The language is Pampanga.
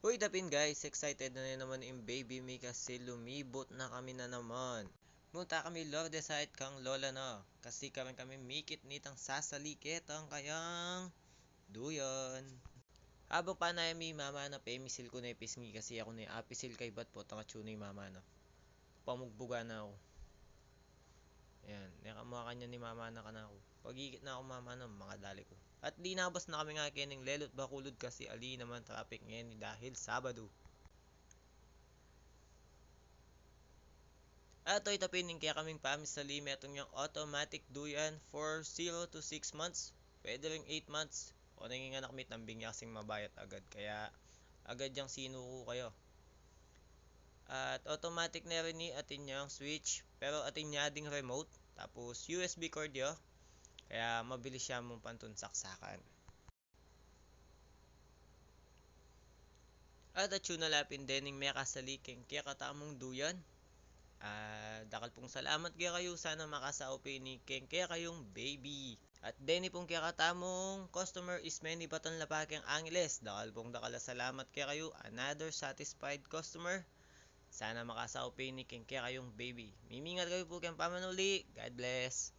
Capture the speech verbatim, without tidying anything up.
Uy, dapin guys, excited na naman ing baby mi kasi lumibot na kami na naman. Munta kami Lourdes Heights kang lola na, kasi karin kami mikit nitang sasali ketang kayang duyan. Abang panaya mi mama na, pemisil ku ne pisngi kasi aku ne apisil kaybat potang atsu ne mama na. Pamugbugan na aku. Ayan, neka mu kanyan ni mama na kanaku. Pagikit na aku mama na, makadali ku. At dinabas na kami nga kening Lelut Bacolod kasi ali naman traffic ngeni dahil Sabado. At ito, itapin ning kekaming pamisali, metung yang automatic duyan for zero to six months. Pwede ring eight months. O nanging anak mi tambing ya kasing mabayat agad, kaya agad yang sinuku kayu. At automatic ne rin ni, atin yang switch, pero atin ya ding remote, tapos U S B cord ya, kaya mabilis ya mung pantun saksakan. At atsu na la pin dening mekasali keng kekatamung duyan. Ah, dakal pung salamat kekayu, sana makasaup ini keng kekayung baby. At deni pung kekatamung customer is meni Baton Lapakeng Angeles. Dakal pung dakal a salamat kekayu, another satisfied customer. Sana makasaup ini keng kekayung baby. Mimingat kayu pu keng pamanuli. God bless.